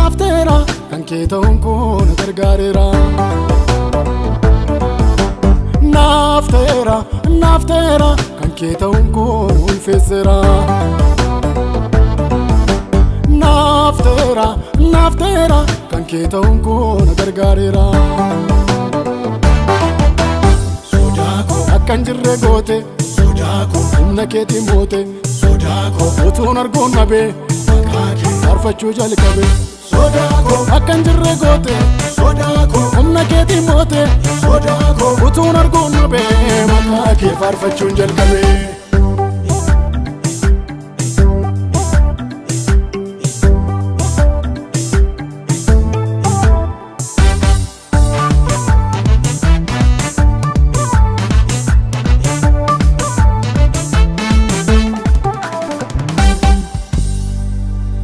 Naaf ta'eera kan kee ta'uun koo na gargaareera. Naaf ta'eera, naaf ta'eera kan kee ta'uun koo na ulfeesseera. Naaf ta'eera, naaf ta'eera kan kee ta'uun koo na gargaareera. Sodaa koo Akka hin jirre goote, sodaa koo humna keetiin moote, sodaa koo utuun arguun dhabee maqaa kee faarfachuu jalqabe. Sodaa koo Akka hin jirre goote, sodaa koo humna keetiin moote, sodaa koo utuun arguun dhabee maqaa kee faarfachuun jalqabe.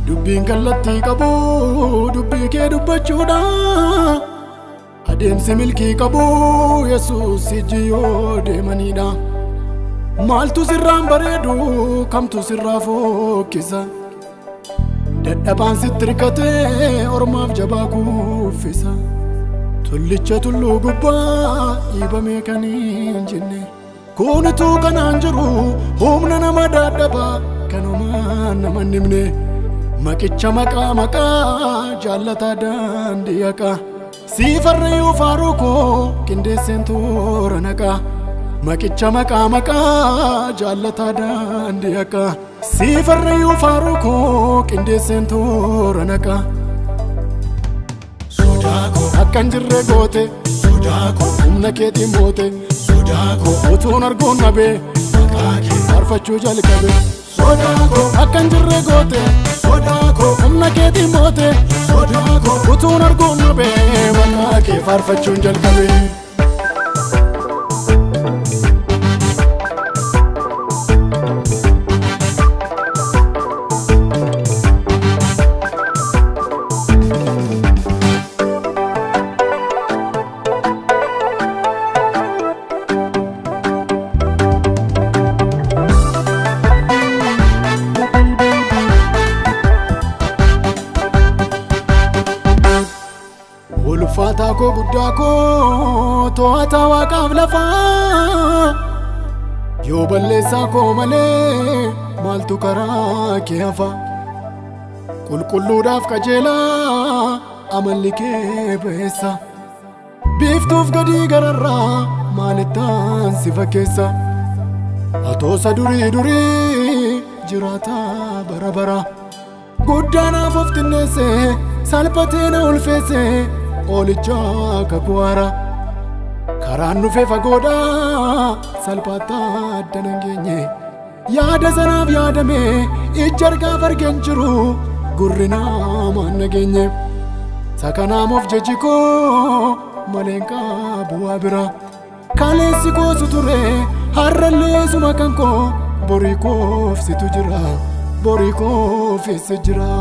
Dubbiin kallattii qabu dubbii kee dubbachuudha. Adeemsi milkii qabu Yesuus ijji yoo deemanidha. Maaltu sirraan bareedu, kamtu sirraa fokkisa? Dadhabaan sitti hirkatee ormaaf jabaa kuffisa. Tullicha tulluu gubbaa dhiibamee kan hin jenne. Kunituu kanaan jiru humna nama dadhabaa kanumaan nama hin himne. Maqicha maqaa maqaa jaallataa daandii haqaa. Siifarreeyyuu faaruu koo qindeesseen toora naqaa. Maqicha maqaa maqaa jaallataa daandii haqaa. Siifarreeyyuu faaruu koo qindeesseen toora naqaa. Sodaa koo Akka hin jirre goote, sodaa koo humna keetiin moote, sodaa koo utuun arguun dhabee maqaa kee faarfachuu jalqabe. Sodaa koo Akka hin jirre goote, sodaa koo humna keetiin moote, sodaa koo utuun arguun dhabee maqaa kee faarfachuun jalqabe. Ulfaataa koo, guddaa koo, to'ataa waaqaaf lafaa, yoo balleessaa koo malee maaltu karaa kee hafa? Qulqulluudhaaf qajeelaa amalli kee beessa. Biiftuuf gadii gararraa maalittaan si fakkeessa? Atoosa durii durii jiraataa bara bara, guddaanaaf of xinneesse, salphatee na ulfeesse, oolichaa kakuwaara. Karaan dhufee fagoodha, salphaatti adda nan geenye. Yaada sanaaf yaadame ija argaaf argeen jiru, gurri namaan nageenye. Sakanaam of jeji koo maleen qabu waa bira. Kaleessi koosu ture, har'allee suma kan koo, borii koof situ jira, borii koofis jira.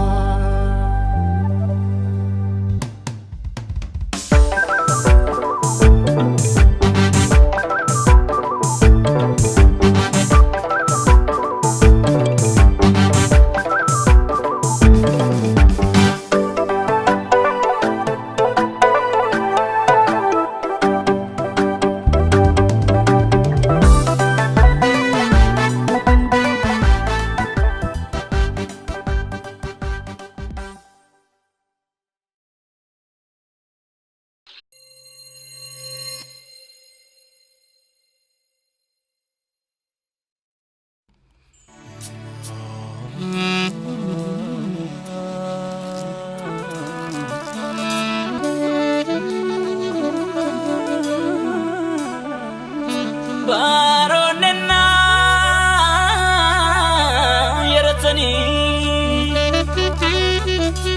Baroonnennaa yaratanii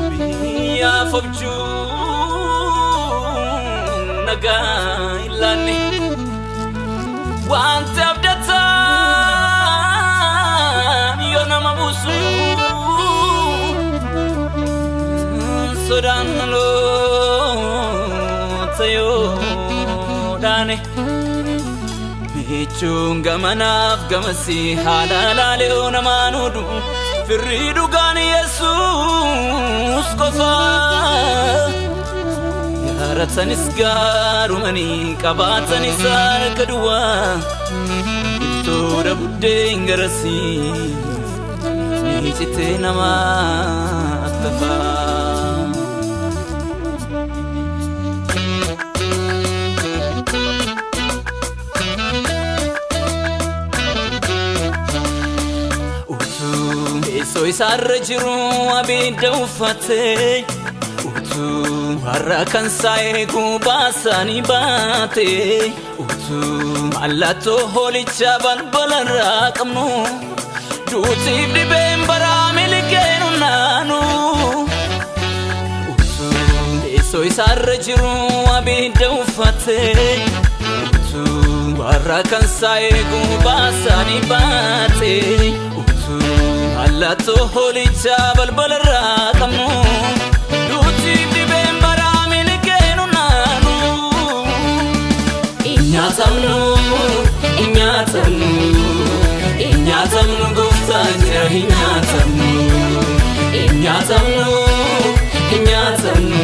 biyyaaf abjuu nagaa hin laanne, wanti abdataan yoo nama buusu sodaan dhaloota yoo dhaane. Michuun gamanaaf gamasii haala laalee namaan hudu Firri dhugaan Yesuus qofa. Yaaratanis gaarumanii qabaatanis harka duwwaa. Toora buddeen garasiif ni citee namaaf tafa. Utuu teessoo isaarra jiru abidda uffatee, utuu warra kan isaa eeguu baasanii baate, utuu mallattoo hoolichaa balbalarraa qabnu, duutiif dhibeen baraa miliqee nu naanu. Utuu teessoo isaarra jiru abidda uffatee, utuu warra kan isaa eeguu baasanii baate, utuu mallattoo hoolichaa balbalarraa qabnu, duutiif dhibeen baraa miliqee nu naanu. Nyaatamnu, nyaatamnu, nyaatamnu, gooftaan jira, hin nyaatamnu. Nyaatamnu, nyaatamnu,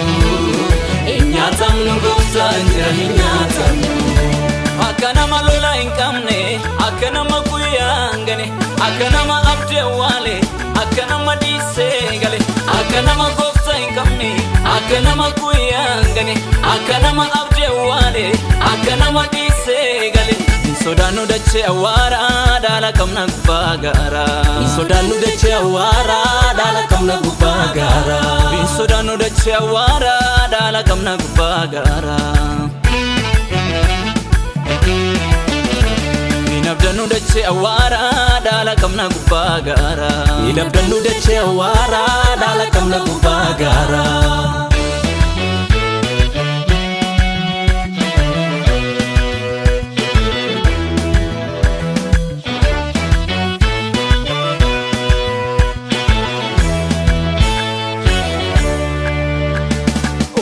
nyaatamnu, gooftaan jira, hin nyaatamnu. Akka nama lola hin qabne, akka nama guyyaa hin gane, akka nama abdii awwaale, akka nama dhiisee gale, akka nama gooftaa hin qabne, akka nama guyyaa hin gane, akka nama abdii awwaale, akka nama dhiisee gale. Hin sodaannu dachee awwaaraa, dhaala qabna gubbaa gaaraa. Hin sodaannu dachee awwaaraa, dhaala qabna gubbaa gaaraa. Hin sodaannu dachee awwaaraa, dhaala qabna gubbaa gaaraa. Hin abdannu dachee awwaaraa, dhaala qabna gubbaa gaaraa. Hin abdannu dachee awwaaraa, dhaala qabna gubbaa gaaraa.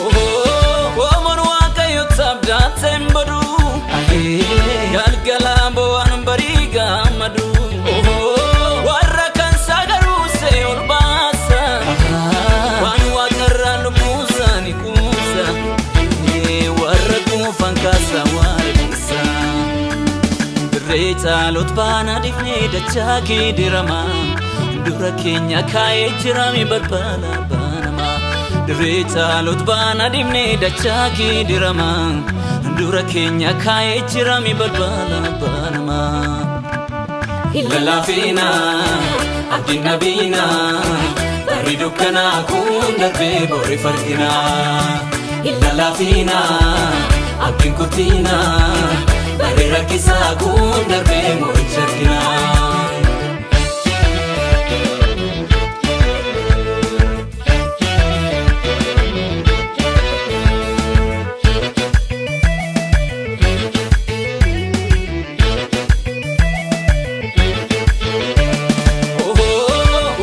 Oomoon waaqayyoota abdaateen badu, galgala bo'aan barii gammadu. Warra kan sagaruu see ol baasa, waan waaqarraa lubbuusaa ni kuusa, warra kuufan kaasa warqisa. Dirree caalot baana difnee dachaa kidirama, dura keenya kaa'ee jirami balbala banama. Dirree caalot baana difnee dachaa kidirama, dura keenya kaa'ee jirami balbala banama. Lalaafina abdiin nabiina, barri dukkanaa kun darbee boori fargina. Lalaafina abdiin kutina, barri rakkisaa kun darbee mo'icha argina.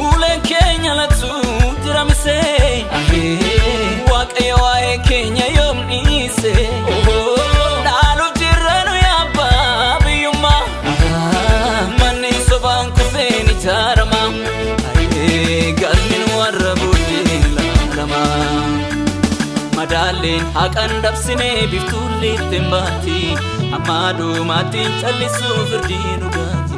Uleen keenya latu jiramisee, Waaqayyo waa'ee keenya yoom dhiise? Dhaaluuf jirra nu yaabbaa biyyummaa, manni sobaan kufeen ijaarama, galmi nu warra booddee ilaalama. Madaalleen haqan dabsinee biiftuun ittiin baatti, amma dhumaatti callisuu firdii dhugaati.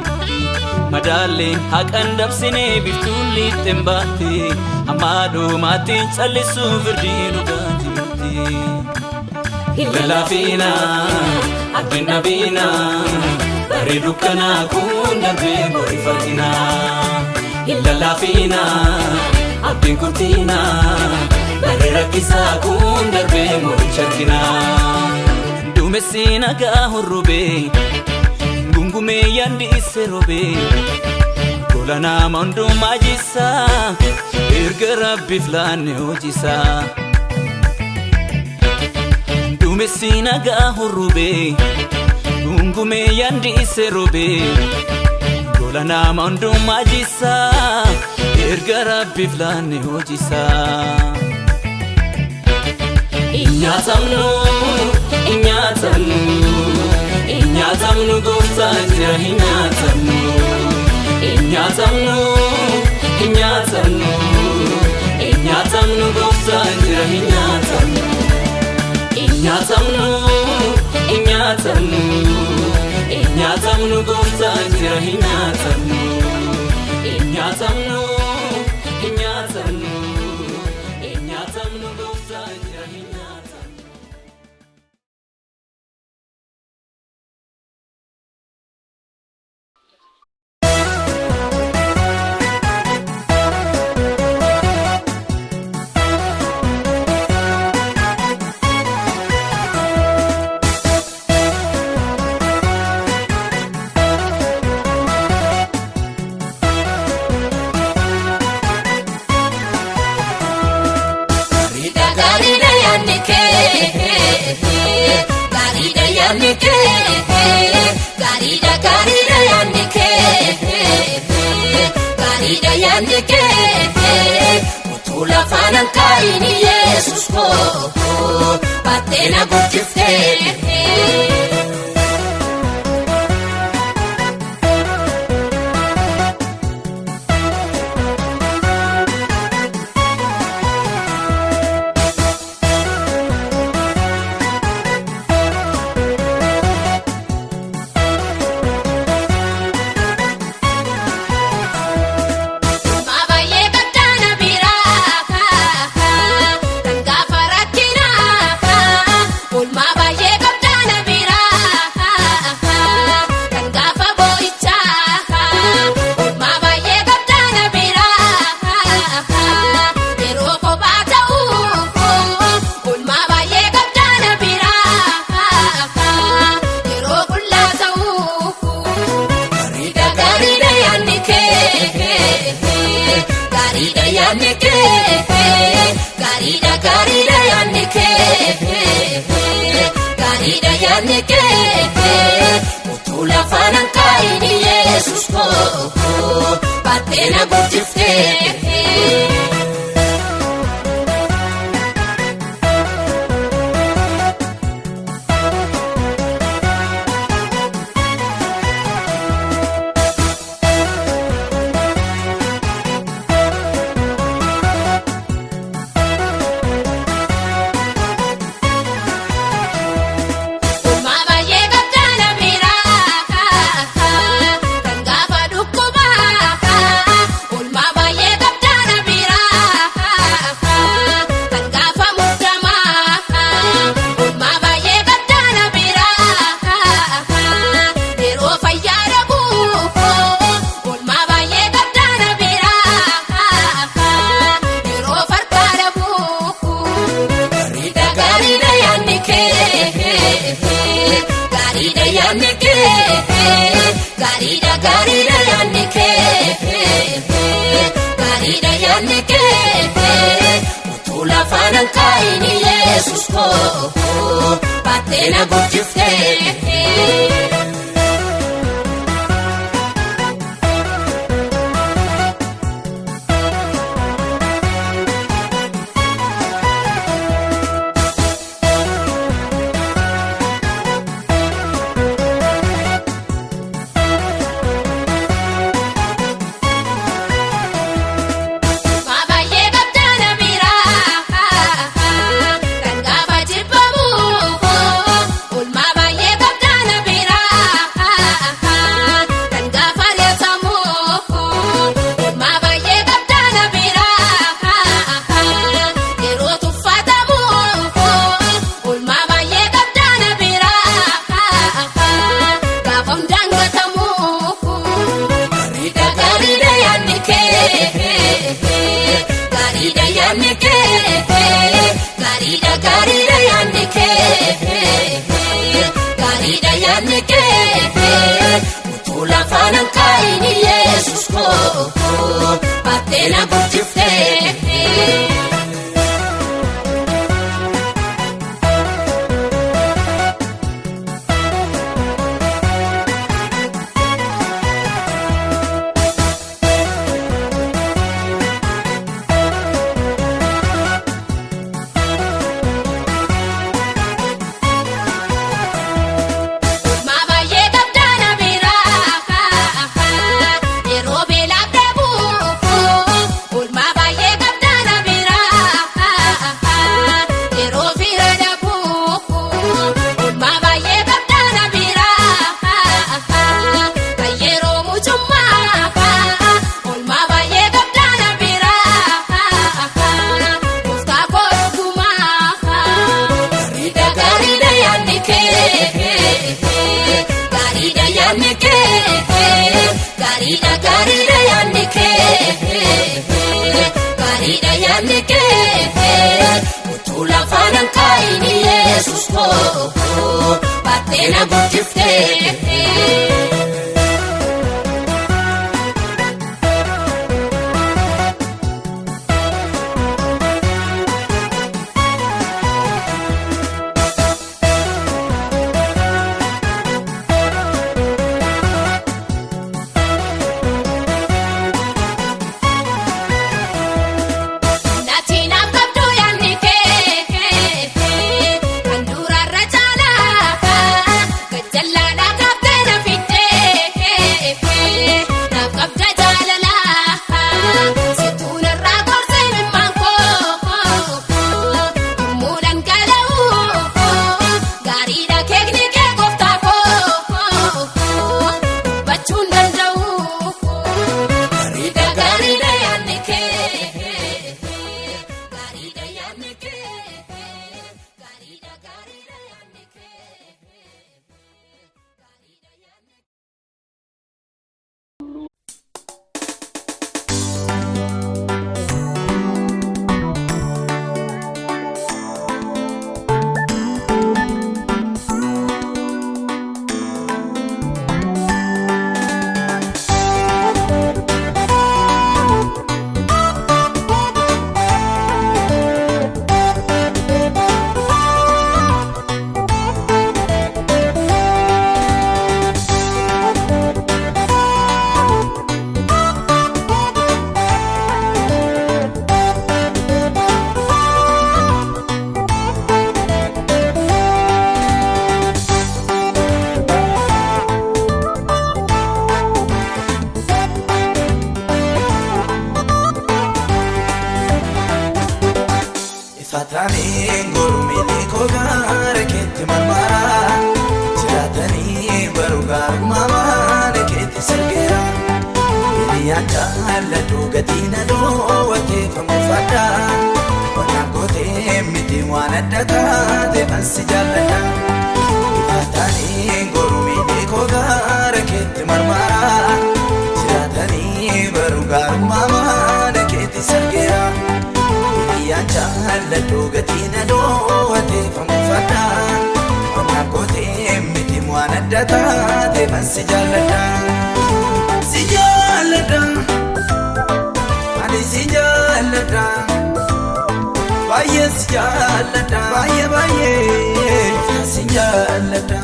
Madaalleen haqan dabsinee biiftuun ittiin baatti, amma dhumaatti callisuu firdii dhugaati. Lalaafina abdiin nabiina, barri dukkanaa kun darbee boori fargina. Lalaafina abdiin kutina, barri rakkisaa kun darbee mo'icha argina. Duumessi nagaa hurrubee, gungumee yaadni ise roobee, gola nama hundumaa jisaa, erga rabbiif laanne hojisaa. Duumessi nagaa hurrubee, gungumee yaadni ise roobee, gola nama hundumaa jisaa, erga rabbiif laanne hojisaa. Nyaatamnu, nyaatamnu, nyaatamnu, gooftaan jira, hin nyaatamnu. Nyaatamnu, Hin nyaatamnu, hin nyaatamnu, gooftaan jira, hin nyaatamnu. Hin nyaatamnu, hin nyaatamnu, hin nyaatamnu, gooftaan jira, hin nyaatamnu. Hin nyaatamnu, hin nyaatamnu, hin nyaatamnu, gooftaan jira, hin nyaatamnu. Gaariidha yaadni kee, gaariidha yaadni kee, gaariidha, gaariidha yaadni kee, gaariidha yaadni kee. Utuu lafaan hin kaa'iin Yesuus koo baattee na guddiftee. Maabaayee baddaana biraa kan gaafa rakkinaa. Oolmaa baay'ee baddaana biraa kan gaafa boo'ichaa. Oolmaa baay'ee baddaana biraa yeroo kophaa ta'uu. Oolmaa baay'ee baddaana biraa yeroo qullaa ta'uu. Gaariidha, gaariidha yaadni kee, gaariidha yaadni kee, gaariidha, gaariidha yaadni kee, gaariidha yaadni kee. Utuu lafaan hin kaa'iin Yesuus koo baattee na guddiftee. Oolmaa baay'ee baddaana biraa kan gaafa dhukkubaa. Oolmaa baay'ee baddaana biraa kan gaafa muddamaa. Oolmaa baay'ee baddaana biraa yeroo fayyaa dhabuu. Oolmaa baay'ee baddaana biraa yeroo fardaa dhabuu. Gaariidha, gaariidha yaadni kee, gaariidha yaadni kee, gaariidha, gaariidha yaadni kee, gaariidha yaadni kee. Utuu lafaan hin kaa'iin Yesuus koo baattee na guddiftee. Maabaayee baddaana biraa kan gaafa jibbamu. Oolmaa baay'ee baddaana biraa kan gaafa reetamu. Oolmaa baay'ee baddaana biraa yeroo tuffatamu. Oolmaa baay'ee baddaana biraa gaafa hundaan gatamu. Gaariidha, gaariidha yaadni kee, gaariidha yaadni kee, gaariidha, gaariidha yaadni kee, gaariidha yaadni kee. Utuu lafaan hin kaa'iin Yesuus koo baattee na guddiftee. Maabaayee baddaana biraa yeroo beelaaf dhabuu. Gaariidha gaariidha yaadni kee gaariidha yaadni kee utuu lafaan hin kaa'iin Yesuus koo baattee na guddiftee. Naaf qabdu yaadni kee kan durarra caalaa gajjallaadhaa qabdee na fiddee naaf qabda jaalalaa situu narraa gorsee mimmaan koo yommuu dhangala'u gaariidha keekni kee gooftaa koo dubbachuun danda'u gaariidha gaariidha yaadni kee. Gaariidha yaadni kee gaariidha gaariidha yaadni kee gaariidha yaadni. Ifatanii gurmilee koo gaara keetti marmaraa jiraatanii baruu gaarummaa maana keetti sirgeera. Hiriyyaan jaalladhu gatii na dhoowwateeffamu fadha. Qonnaan kootee miti waan adda taate ansi jaalladha. Ifatanii gurmilee koo gaara keetti marmaraa jiraatanii baruu gaarummaa maana keetti sirgeera. Hiriyyaan jaalladhu gatii na dhoowwateeffamu fadha. Qonnaan kootee miti waan adda taate ansi jaalladha. Si jaalladha, ani si jaalladha, baay'ee si jaalladha, baay'ee baay'ee si jaalladha,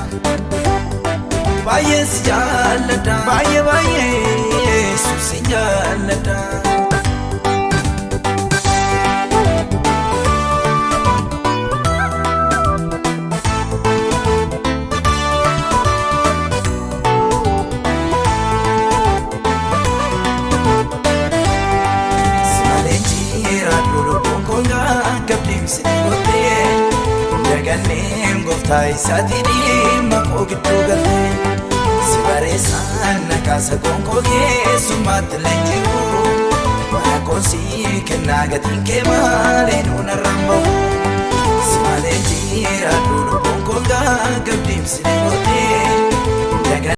baay'ee si jaalladha, baay'ee baay'ee si jaalladha. Simalee jiraadhu lubbuun koo gaggabdeemsi gootee daganneen gooftaa isaatii dhimma koo gidduu galtee si bareessaan nakaasa gonkoo keessummaatti leenji'u mana koosii kennaa gatiin kee maalee nuunarraan bahu simalee jiraadhu lubbuun koo gaggabdeemsi gootee